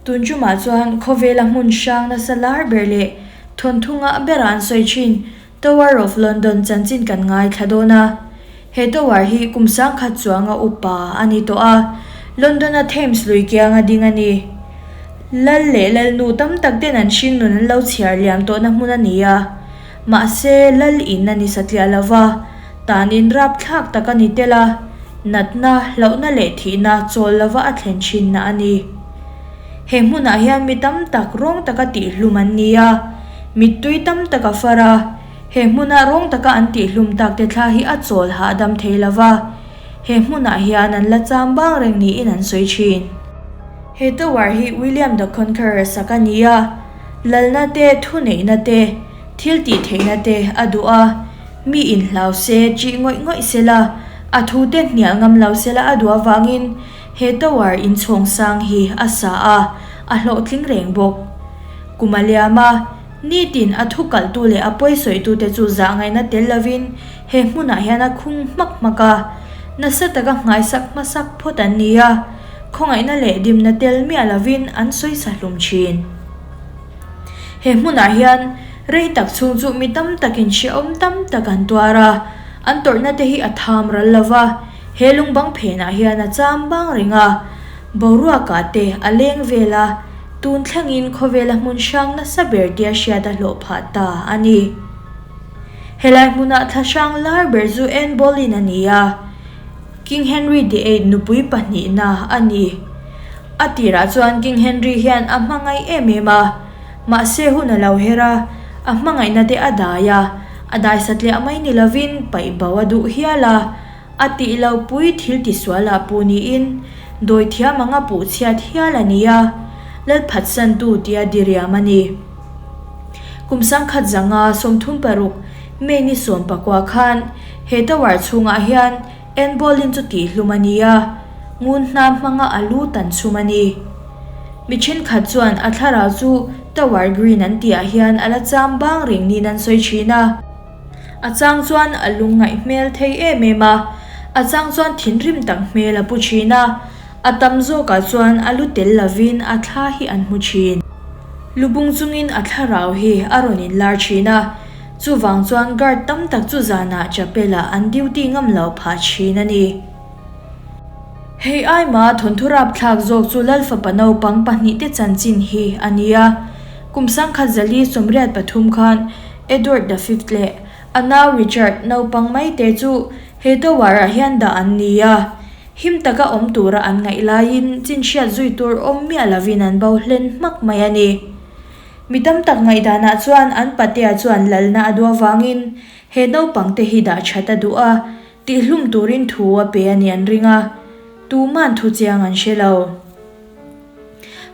Tun ṭumah chuan khawvela hmun hrang nasa lar ber leh thawnthu ngah bera an sawi ṭhin Tower of London chanchin kan ngaithla dawn a. He tower hi kum sangkhat chuanga upa a ni tawh a, London-a Thames lui kianga ding a ni. Lal leh lalnu tam tak ten an hringnun an lo chhiar liam tawhna hmun a ni a. Mahse, lal in a ni satliah lo va, tan in rapthlak tak a ni tel a, natna, hlauhna leh thihna chawl lova a thlen thinna a ni. He hmunah hian mi tam tak rawng taka tihhlum an ni a, mittui tam tak a far a, he hmuna rawng taka an tihhlum takte thla hi a chawl hahdam thei lo va, he hmunah hian an la cham bang reng niin an sawi thin. He tower hi William the Conqueror sak a ni a, lalna te, thuneihna te, thil tih theihna te a duh a, mi inhlau se, ṭih ngawih ngawih sela, a thute hnial ngam lo sela a duh avangin, He tower inchhawng sang hi a sa a, a hlawhtling reng bawk. Kum a liam a, nitin a thu kalhtu leh a pawisawitute chu zah ngaihna tel lovin he hmunah hian a khung hmak hmak a, nasa taka nghaisak hmasak phawt an ni a, khawngaihna leh dimna tel miah lovin an sawisa hlum thin. He hmunah hian rei tak chhung chu mi tam takin hrehawm tam tak an tuar a, an tawrhna te hi a tham ral lo va, He lungbang phenah hian a cham bang reng a, boruakah te a leng vel a, tun thlengin khawvela hmun hrang nasa ber tia hriat a hlawh phah ta a ni. Helai hmunah thla hrang lar ber chu Anne Boleyn a ni a, King Henry the Eighth nupui pahnihna a ni. A tirah chuan King Henry hian a hmangaih em em a, mahse hun a lo her a, a hmangaihna te a dai a, a dai satliah mai ni lovin paih bo a duh hial a, A tih lo pui thil tisual ah puh niin dawi thiam anga puh chhiat hial a ni a, Lalphatsantu tia diriam a ni. Kum sangkhat zanga 36 May ni 19 khan he tower chhungah hian Anne Boleyn chu tihhlum a ni a, ngun hnam hmanga a lu tan chhum a ni. Mi thenkhat chuan a thlarau chu Tower Green an tihah hian a la cham bang reng niin an sawi thin a. A chang chuan a lungngaih hmel thei em em a, a chang chuan thinrim tak hmel a pu thin a, a tam zawkah chuan a lu tel lovin a thla hi an hmu thin. Lubung chungin a thlarau hi a rawn inlar thin a, chuvang chuan guard tam tak chu zanah chapel-ah an duty ngam lo phah thin a ni. Hei aima thawnthu rapthlak zawk chu Lalfapa naupang pahnihte chanchin hi a ni a, kum 1083 khan Edward the Fifth leh a nau Richard naupang mai te chu he tower ah hian dah an ni a, him taka awm tura an ngaih laiin chin hriat zui tur awm miah lovin an bo hlen hmak mai a ni. Mi tam tak ngaihdanah chuan an patea chuan lalna a duh avangin he naupang te hi dah that a duh a, tihlum turin thu a pe a ni an ring a, tuman thu chiang an hre lo.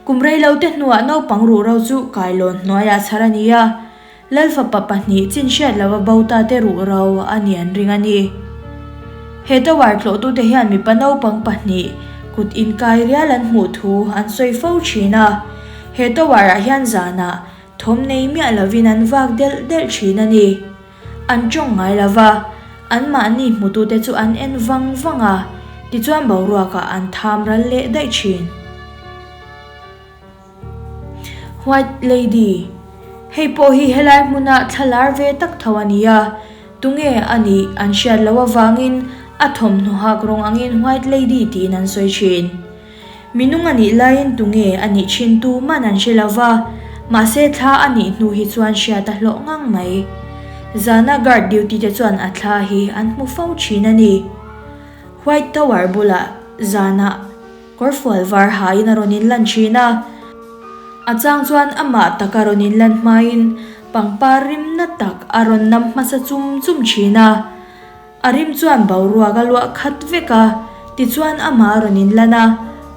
Kum rei lo te hnuah naupang ruhro chu kailawn hnuaiah chhar a ni a, Lalfapa pahnih chin hriat lova bo ta te ruhro a ni an ring a ni. He tower tlawhtute hian mipa naupang pahnih kut inkai rial an hmuh thu an sawi fo thin a, he tower ah hian zanah thawm nei miah lovin an vak delh delh thin a ni. An tawng ngai lova, anmahni hmutute chu an en vang vang a, tichuan boruakah an tham ral leh daih thin. White Lady, Hei pawh hi helai hmuna thla lar ve tak tho a ni a, tunge a nih an hriat loh avangin a thawmhnaw hak rawng angin White Lady tiin an sawi thin. Minung a nih laiin tunge a nih thin tu man an hre lo va, mahse thla a nih hnu hi chuan hriat a hlawh ngang mai. Zana guard duty te chuan a thla hi an hmu fo thin a ni. White Tower bulah zanah. Kawrfual var hain a rawn inlan thin a, a chang chuan amah tak a rawn inlan hmain pangpar rimna tak a rawn nam hmasa chum chum thin a. A rim chuan boruak a luah khat vek a, tichuan amah a rawn inlan a,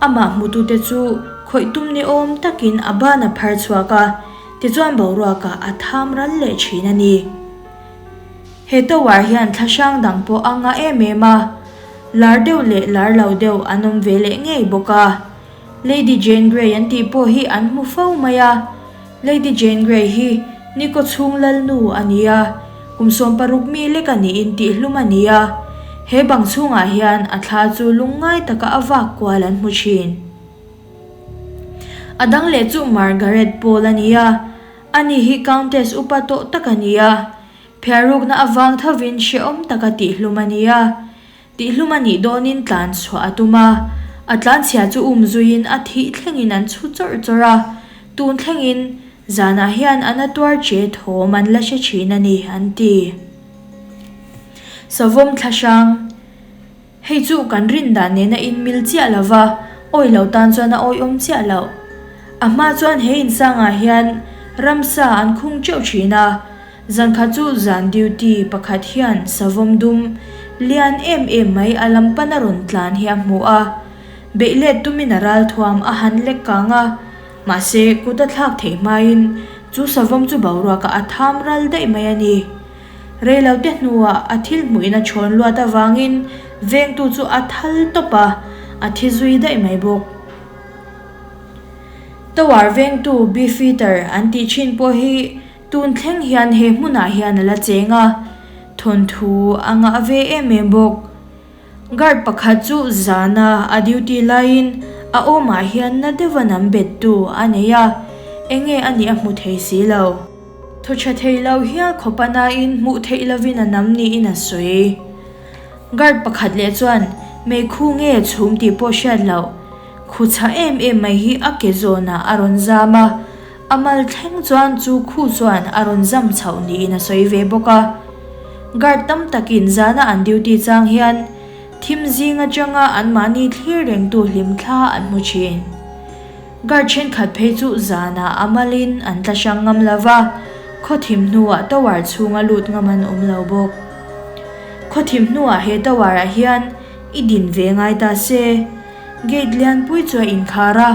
amah hmutute chu khawih tum ni awm takin a ban a phar chhuak a, tichuan boruakah a tham ral leh thin a ni. He tower hian thla hrang dang pawh a ngah em em a, lar deuh leh lar lo deuh an awm ve leh ngei bawk a. Lady Jane Grey an tih pawh hi an hmu fo mai a. Lady Jane Grey hi Niko chhung lalnu a ni a, kum 16 mi lek a niin tihhlum a ni a. He bang chhungah hian a thla chu lungngai taka a vak kual an hmu thin. A dang leh chu Margaret Paul a ni a, ani hi Countess upa tawh tak a ni a, phiarrukna avang thovin hrehawm taka tihhlum a ni a. Tihhlum a nih dawnin tlan chhuah a tum a, a tlanchhia chu um zuiin a thih thlengin an chhu chawrh chawrh a, tun thlengin zanah hian a na tuar che thawm an la hre thin a ni, an ti. Savawm thla hrang, Hei chu kan rin dan nena inmil chiah lo va, awi lo tan chuan a awihawm chiah loh. A hma chuan he insangah hian ramsa an khung teuh thin a, Zankhat chu zan duty pakhat hian savawm dum lian em em mai a lam pana rawn tlan hi a hmu a, beih let tumin a ral thuam a han lek kang a, mahse kut a thlak theih hmain chu savawm chu boruakah a tham ral daih mai a ni. Reilote hnuah a thil hmuhin a chhawn luat avangin vengtu chu a thal tawp a, a thi zui daih mai bawk. Tower vengtu Beefeater an tih thin pawh hi Tun thleng hian he hmunah hian a la cheng a, thawnthu a ngah ve em em bawk. Guard pakhat chu zana a duty laiin a awmah hian na deuha nam bettu a nei a, enge a nih a hmu thei si lo. Thaw tha thei lo hial khawp a nain hmuh theih lovin a nam niin a sawi. Guard pakhat leh chuan meikhu nge chhum tih pawh hriat loh, khu chhah em em mai hi a ke zawnah a rawn zam a, A mal thleng chuan chu khu chuan a rawn zam chhoh niin a sawi ve bawk a. Guard tam takin zana an duty chang hian thim zing atanga anmahni thlir rengtu hlim thla an hmu thin. Guard thenkhat phei chu zanah a malin an tla hrang ngam lo va, khaw thim hnuah tower chhunga lut ngam an awm lo bawk. Khaw thim hnuah he tower ah hian i din ve ngai ta se, gate lianpui chu a inkhar a,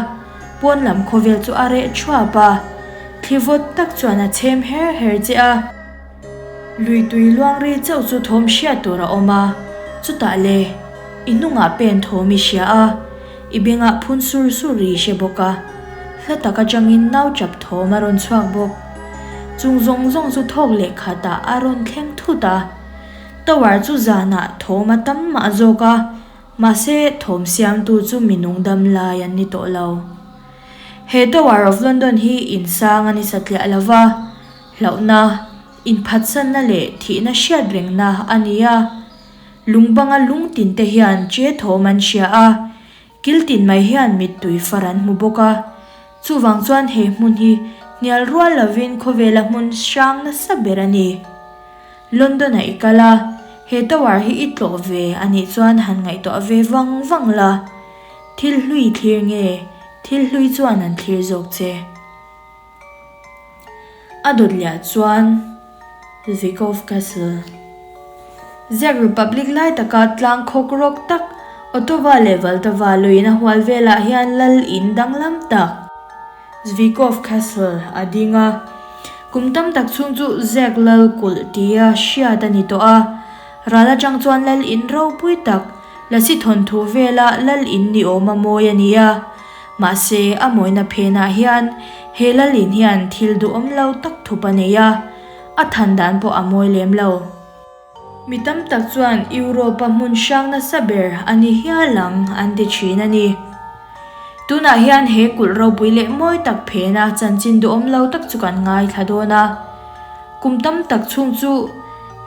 Pawn lam khawvel chu a reh thuap a, thli vawt tak chuan a chhem her her che a. Lui tui luang ri chauh chu thawm hriat tur a awm a, chutah le, i hnungah pen thawm i hria a, i bengah phun sur sur ri i hre bawk a, hla tak atangin nau chap thawm a rawn chhuak bawk. Chung zawng zawng chu thawk leh khatah a rawn thleng thut a, tower chu zanah thawm a tam mah zawk a, Mahse, thawm siamtu chu mi nung dam lai an ni tawh lo. He Tower of London hi in sang a ni satliah lo va, hlauhna, inphatsanna leh thihna hriat rengna a ni a. Lung banga lung tin te hian che thawm an hria a, kil tin mai hian mittui far an hmu bawk a. Chuvang chuan he hmun hi hnial rual lovin khawvela hmun hrang nasa ber a ni. London-a i kal a, he tower hi i tlawh ve a nih chuan han ngaihtuah ve vang vang la. Thil hlui thlir nge, thil hlui chuan an thlir zawk che. A dawt liah chuan Zvikov Castle. Czech Republic lai taka tlang khawk rawk tak Otava leh Vltava luiin a hual velah hian lal in danglam tak Zvikov Castle a ding a. Kum tam tak chhung chu Czech lal kulh tia hriat a ni tawh a. Ral atang chuan lal in ropui tak Lasi thawnthu vela lal in ni awm a mawi a ni a. Mahse, a mawina phenah hian he lalin hian thil duhawm lo tak thup a nei a, a than dan pawh a mawi lem lo. Mi tam tak chuan Europe-a hmun hrang nasa ber a ni hial ang an ti thin a ni. Tunah hian he kulh ropui leh mawi tak phena chanchin duhawm lo tak chu kan ngaithla dawn a. Kum tam tak chhung chu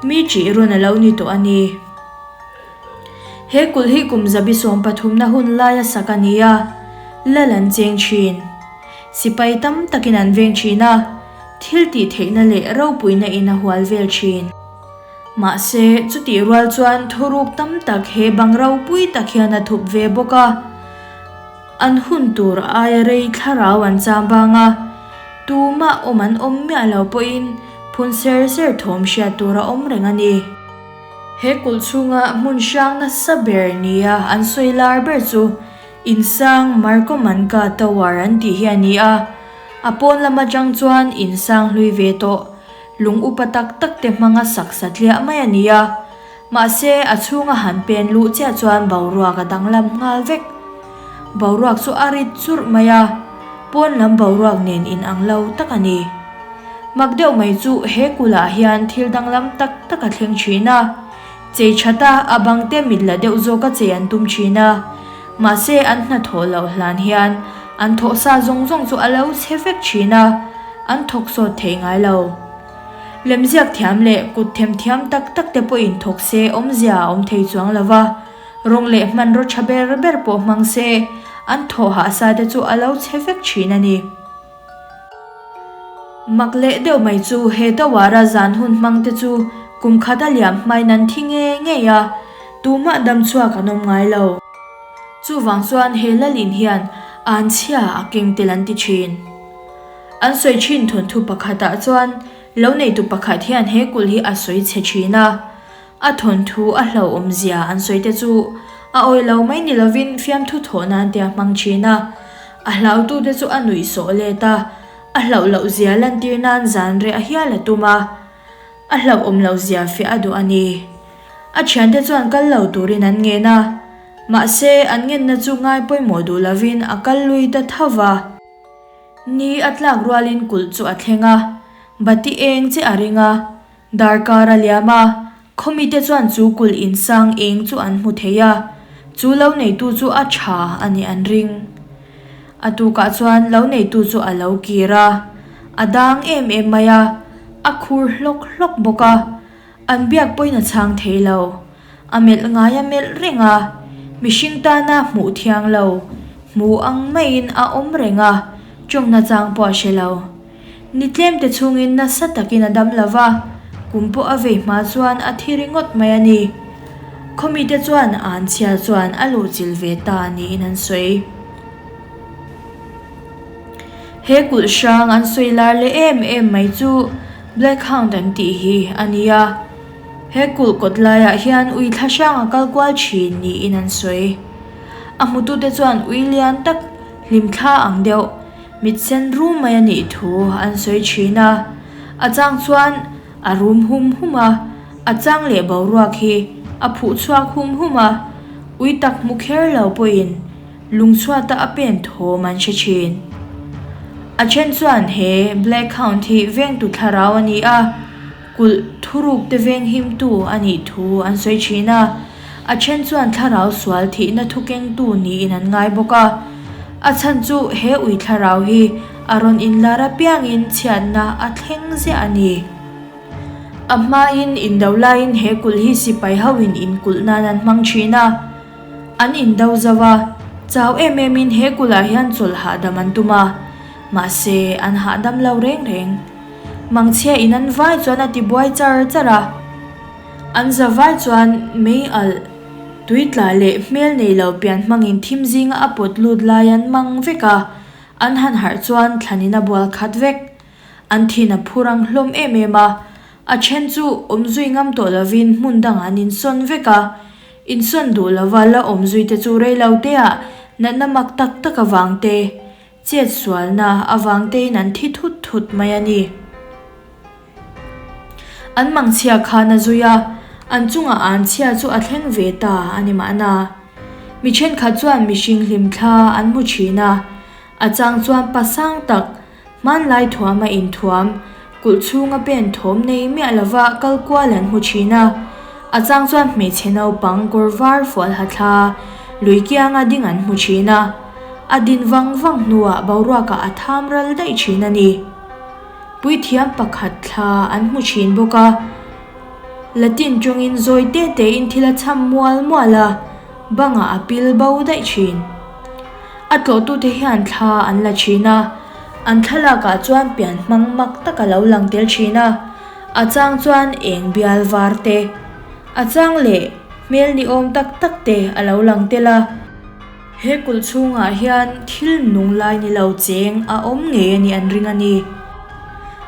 mi ṭih rawn a lo ni tawh a ni. He kulh hi kum zabi sawmpathumna hun laia sak a ni a, lal an cheng thin. Sipai tam takin an veng thin a, thil tih theihna leh ropuina in a hual vel thin. Mahse, chutih rual chuan thuruk tam tak he bang ropui tak hian a thup ve bawk a. An hun tur aia rei thlarau an cham vang a, tumah awm an awm miah lo pawhin phun ser ser thawm hriat tur a awm reng a ni. He kulh chhunga hmun hrang nasa ber nia an sawi lar ber chu Insang Marcomanka Tower an tih hi a ni a, a pawn lam atang chuan insang hlui ve tawh lung upa tak tak te hmanga sak satliah mai a ni a, mahse a chhunga han pen luh chiah chuan boruak a danglam nghal vek. Boruak chu a rit churh mai a, pawn lam boruak nen inang lo tak a ni. Mak deuh mai chu he kulh-ah hian thil danglam tak tak a thleng thin a, chei that a, a bang te mit la deuh zawk a chei an tum thin a, mahse an hnathawh loh hlan hian An thawh sa zawng zawng chu a lo chhe vek thin a, an thawk sawt thei ngai lo. Lemziak thiam leh kut them thiam tak tak te pawhin thawk se awmzia a awm thei chuang lo va, rawng leh hmanraw tha ber ber pawh hmang se an thawh hah sa te chu a lo chhe vek thin a ni. Mak leh deuh mai chu he Tawara zan hun hmang te chu kum khat a liam hmain an thi ngei ngei a, tumah dam chhuak an awm ngai lo. Chuvang chuan he Lalin hian anchhia a keng tel an ti thin. An sawi thin thawnthu pakhatah chuan lo neitu pakhat hian he kulh hi a sawi chhe thin a. A thawnthu a hlauhawm zia an sawi te chu a awih lo mai ni lovin fiamthu thawh nan te a hmang thin a. A hlautute chu a nuih sawh let a, a hlauh loh zia lantir nan zan reh a hial a tum a. A hlauhawm loh zia fiah a duh a ni. A thiante chuan kal lo turin an ngen a. Mahse, an ngenna chu ngai pawimawh duh lovin a kal lui ta tho va. Ni a tlak rualin kulh chu a thleng a, bati eng che a ring a, darkar a liam a, khawmite chuan chu kulh insang eng chu an hmu thei a, chu lo neitu chu a tha a nih an ring. A tukah chuan lo neitu chu a lo kir a, a dang em em mai a, a khur hlawk hlawk bawk a. An biak pawhin a chhang thei lo. A melh ngai a melh reng a, mihring tana hmuh thiang lo, hmu ang maiin a awm reng a, tawngna chang pawh a hre lo. Ni tlemte chhungin nasa takin a dam lo va, kum pawh a vei hma chuan a thi ringawt mai a ni. Khawmite chuan Anchhia chuan a luhchilh ve ta niin an sawi. He kulh hrang an sawi lar leh em em mai chu Black Hound an tih hi a ni a. He kulh kawt laiah hian ui thla hrang a kal kual thin niin an sawi. A hmutute chuan ui lian tak hlim thla ang deuh mit sen rum mai a nih thu an sawi thin a. A chang chuan a rum hum hum a, a chang leh boruak hi a phuh chhuak hum hum a, ui tak hmu kher lo pawhin Lungchhuata a pen thawm an hre thin. A then chuan he Black Hound hi vengtu thlarau a ni a, kulh thuruk te venghimtu a nih thu an sawi thin a. A then chuan thlarau sual thihna thu kengtu niin an ngai bawk a. A chhan chu he ui thlarau hi a rawn inlar apiangin chhiatna a thleng ziah a ni. A hmain indo laiin he kulh hi sipai hoin inkulh nan an hmang thin a. An indo zo a, chau em em in he kulh ah hian chawlh hahdam an tum a, mahse an hahdam lo reng reng. Mangchhia in an vai chuan a ti buai char char a, an za vai chuan mei alh, tui tla leh hmel nei lo pian hmangin thim zinga a pawt lut lai an mang vek a, an han harh chuan thlanin a bual khat vek. An thin a phur ang hlawm em em a, a then chu awm zui ngam tawh lovin hmun dangah an insawn vek a, Insawn duh lova la awm zuite chu rei lo teah natna mak tak tak avang te, chet sualna avang tein an thi thut thut mai a ni. An mangchhia khan a zui a, an chungah an chhia chu a thleng ve ta a ni mahna. Mi thenkhat chuan mihring hlimthla an hmu thin a, a chang chuan pa sang tak, Hmanlai thuam a inthuam, kulh chhunga pen thawm nei miah lova kal kual an hmu thin a. A chang chuan hmeichhe naupang kawr var fual ha thla, lui kianga ding an hmu thin a. A din vang vang hnuah boruakah a tham ral daih thin a ni. Puithiam pakhat thla an hmu thin bawk a. Latin tawngin zawi te tein thil a chham mual mual a, bangah a pil bo daih thin. A tlawhtute hian thla an la thin a, an thlalakah chuan pian hmang mak tak a lo lang tel thin a, a chang chuan eng bial var te, a chang leh hmel ni awm tak tak te a lo lang tel a. He kulh chhungah hian thil nung lai ni lo cheng a awm ngei a nih an ring a ni.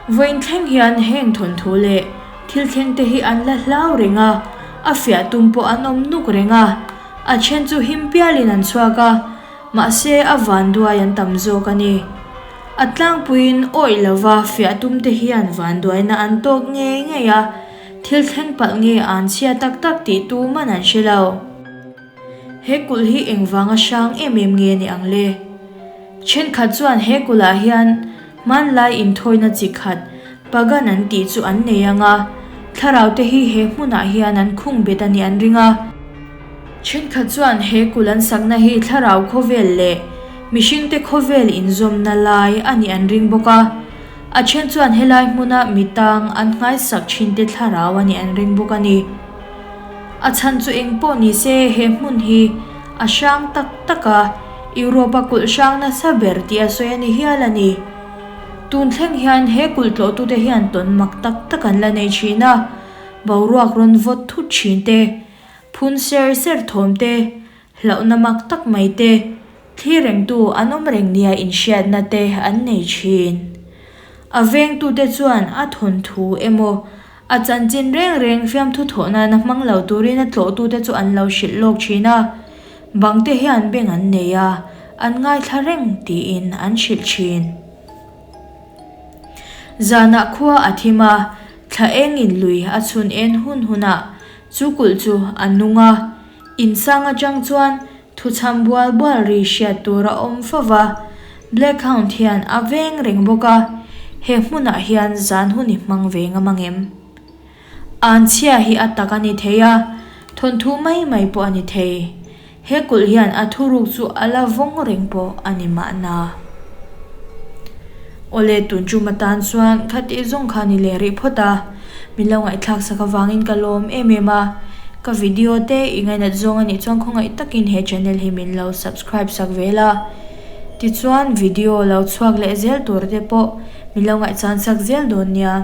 Vawiin thleng hian heng thawnthu leh thil thleng te hi an la hlau reng a, a fiah tum pawh an awm nuk reng a. A then chu him pialin an chhuak a, mahse a vanduai an tam zawk a ni. A tlangpuiin awih lova fiah tumte hian vanduaina an tawk ngei ngei a, thil thleng palh nge an chhia tak tak tih tuman an hre lo. He kulh hi engvanga hrang em em nge ni ang le? Thenkhat chuan he kulhah hian hmanlai inthawina chi khat Pagan an tih chu an nei ang a, thlarau te hi he hmunah hian an khung bet a nih an ring a. Thenkhat chuan he kulh an sakna hi thlarau khawvel leh Mihringte khawvel inzawmna lai a nih an ring bawk a. A then chuan helai hmuna mi tang an nghaisak thinte thlarau a nih an ring bawk a ni. A chhan chu eng pawh ni se he hmun hi a hrang tak tak a, Europe-a kulh hrang nasa ber tih a sawi a ni hial a ni. Tun thleng hian he kulh tlawhtute hian tawn mak tak tak an la nei thin a, boruak rawn vawt thut thin te, phun ser ser thawm te, Hlauhna mak tak mai te, thlir rengtu an awm reng nia inhriatna te an nei thin. A vengtute chuan a thawnthu emaw, a chanchin reng reng fiamthu thawh nana hmang lo turin a tlawhtute chu an lo hrilh lawk thin a, bangte hian beng an nei a, an ngaithla reng tiin an hrilh thin. Zanah khua a thim a, thla engin lui a chhun en hun hunah chu kulh chu a nung a, Insang atang chuan thuchham bual bual ri hriat tur a awm fo va, Black Hound hian a veng reng bawk a, he hmunah hian zan hun i hmang ve ngam ang em? Anchhia hi a tak a ni thei a, thawnthu mai mai pawh a ni thei. He kulh hian a thuruk chu a la vawng reng pawh a ni mahna. Awle tun tum atan chuan khatih zawng kha ni leh rih phawt a, min lo ngaihthlak sak avangin ka lawm em em a, ka video te i ngainat zawng a nih chuan khawngaih takin he channel hi min lo subscribe sak ve la, tichuan video lo chhuak leh zel tur te pawh min lo ngaihchan sak zel dawn nia.